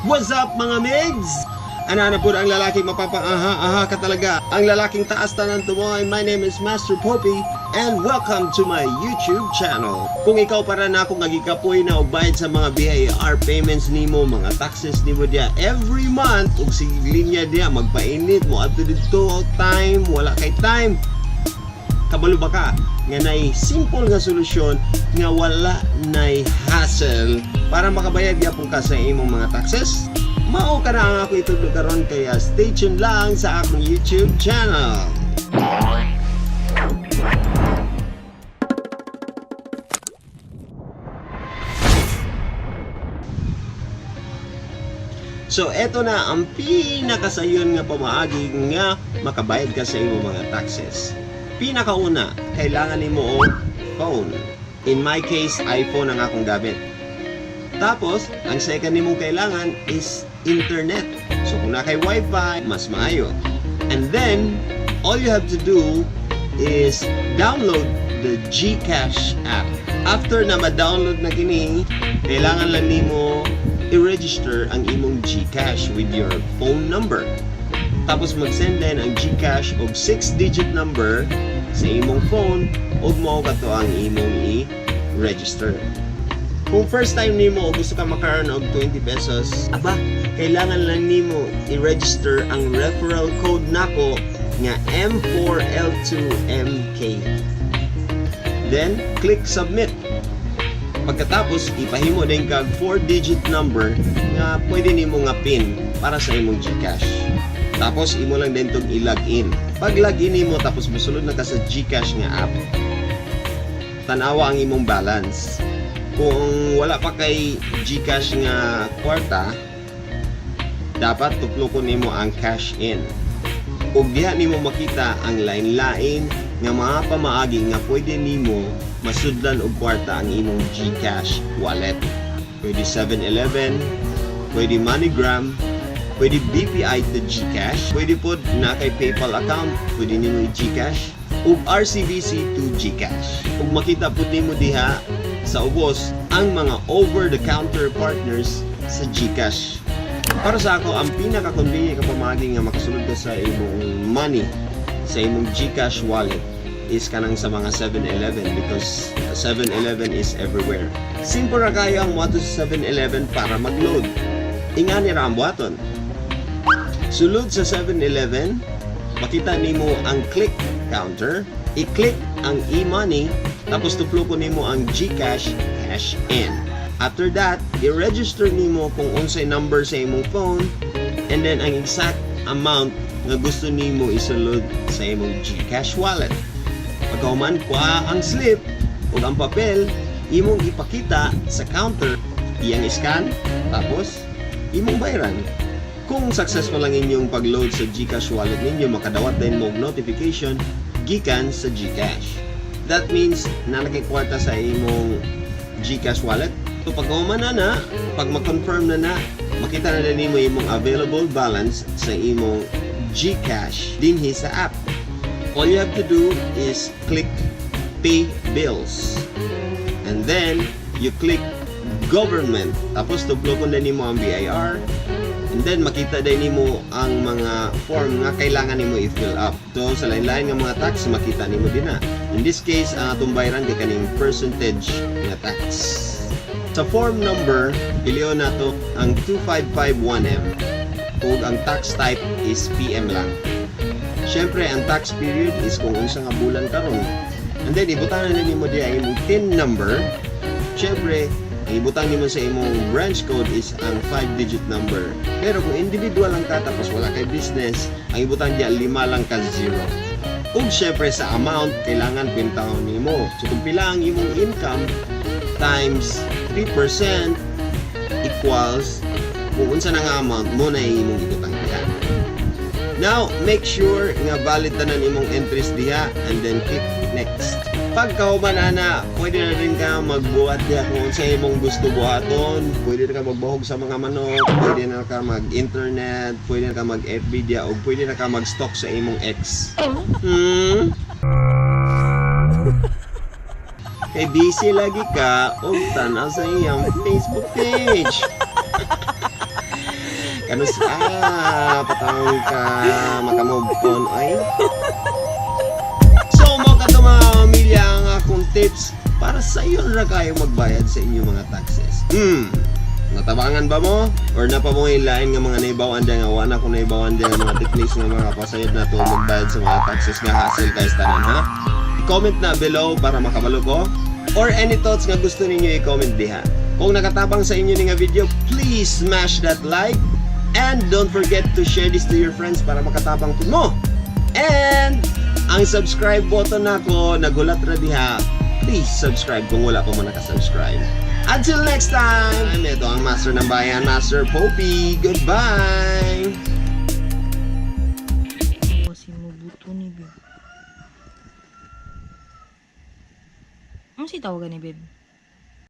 What's up, mga migs? Ana na po ang lalaking mapapaaha-aha ka talaga. Ang lalaking taas tanan tumoy. My name is Master Popey and welcome to my YouTube channel. Kung ikaw para na akong nagikapoy na og bayad sa mga BIR payments nimo, mga taxes nimo diya every month ug sige linya diya magpainit mo adto didto time, wala kay time. Kabalo ba ka nga nay simple nga solusyon nga wala nay hassle para makabayad gyapon ka sa imong mga taxes? Mao ka na ang ako itudlo karon, kaya stay tuned lang sa akong YouTube channel. So eto na ang pinakasayon nga pamaagi nga makabayad ka sa imong mga taxes. Pinakauna, kailangan nimo og phone. In my case, iPhone ang akong gamit. Tapos, ang second nimong kailangan is internet. So kung naa kay Wi-Fi, mas maayo. And then, all you have to do is download the GCash app. After na ma-download na kini, kailangan lang nimo i-register ang imong GCash with your phone number. Tapos mag-send din ang GCash og 6-digit number sa imong phone ug mao kato ang imong i-register. Kung first time nimo o gusto ka maka-earn og 20 pesos, aba, kailangan lang nimo i-register ang referral code nako nga M4L2MK. Then, click submit. Pagkatapos, ipahimo din kag 4-digit number nga pwede nimo nga PIN para sa imong GCash. Tapos, imo lang din tong i-log in. Pag log in nimo, tapos mosulod na ka sa GCash nga app, tanawa ang imong balance. Kung wala pa kay GCash nga kwarta, dapat tuplokon nimo ang cash in. Ug diha nimo makita ang lain-lain nga mga pamaagi nga pwede nimo masudlan og kwarta ang imong GCash wallet. Pwede 7-Eleven, pwede MoneyGram, pwede BPI to GCash, pwede pod naa kay PayPal account, pwede nimo i-GCash, ug RCBC to GCash. Ug makita pud nimo diha sa ubos ang mga over-the-counter partners sa GCash. Para sa ako, ang pinaka-convenient ka pamaagi nga makasulod ka sa imong money sa imong GCash wallet is kanang sa mga 7-Eleven because 7-Eleven is everywhere. Simple ra kayo ang moadto sa 7-Eleven para mag-load. Ingani ra ang buhaton. Sulod sa 7-Eleven, makita nimo ang click counter, i-click ang e-money, tapos tuplokon nimo ang GCash cash in. After that, i-register nimo kung unsay number sa imong phone and then ang exact amount nga gusto nimo isulod sa imong GCash wallet. Pagkahuman, kuha ang slip ug ang papel, imong ipakita sa counter, iyang scan, tapos imong bayaran. Kung successful ang inyong pag-load sa GCash wallet ninyo, makadawat din mo og notification gikan sa GCash. That means naa na kay kwarta sa imong GCash wallet. So pag human na na, pag ma-confirm na na, makita na din nimo imong available balance sa imong GCash dinhi sa app. All you have to do is click pay bills. And then, you click government. Tapos, tuplokon na nimo ang BIR. And then, makita din nimo ang mga form nga kailangan nimo i-fill up. So, sa lain-lain nga mga tax, makita nimo din na. In this case, ang atong bayaran kay kaning percentage nga tax. Sa form number, pilion nato ang 2551M. Ug ang tax type is PM lang. Siyempre, ang tax period is kung unsa nga bulan karon. And then, ibutang na nimo diya ang imong TIN number. Siyempre, ang ibutang nimo sa imong branch code is ang 5-digit number. Pero kung individual lang ka tapos wala kay business, ang ibutang diya lima lang ka zero. Ug syempre sa amount, kailangan kwentahon nimo. So kung pila ang imong income times 3% equals kung unsa na nga amount mao na imong ibutang diha. Now, make sure nga valid tanan imong entries diha and then click next. Pagkahuman ana, pwede na rin ka magbuhat diha kung unsa imong gusto buhaton. Pwede na ka magbahog sa mga manok, pwede na ka mag-internet, pwede na ka mag-FB diha, o pwede na ka mag-stalk sa imong ex. Kay busy lagi ka og tan-aw sa iyang Facebook page. Kanus ah, patawong ka makamove on ay. So mo kato, mga pamilya, ang akong tips para sa iyo ra kayo magbayad sa inyong mga taxes. Natabangan ba mo? Or naa pa mo lain nga mga naibawan diyan nga wala ko naibawan diyan nga mga techniques nga mga kapasayod na to magbayad sa mga taxes nga hassle kay tanan, ha? I-comment na below para makabalo ko or any thoughts nga gusto ninyo i-comment diha. Kung nakatabang sa inyo ni nga video, please smash that like and don't forget to share this to your friends para makatabang pud mo. And ang subscribe button nako nagulat ra diha. Please subscribe kung wala pa mo nakasubscribe. Until next time, ito ang Master ng Bayan, Master Popey. Goodbye! Kasi mo buto ni babe. Ano si tawagan ni babe?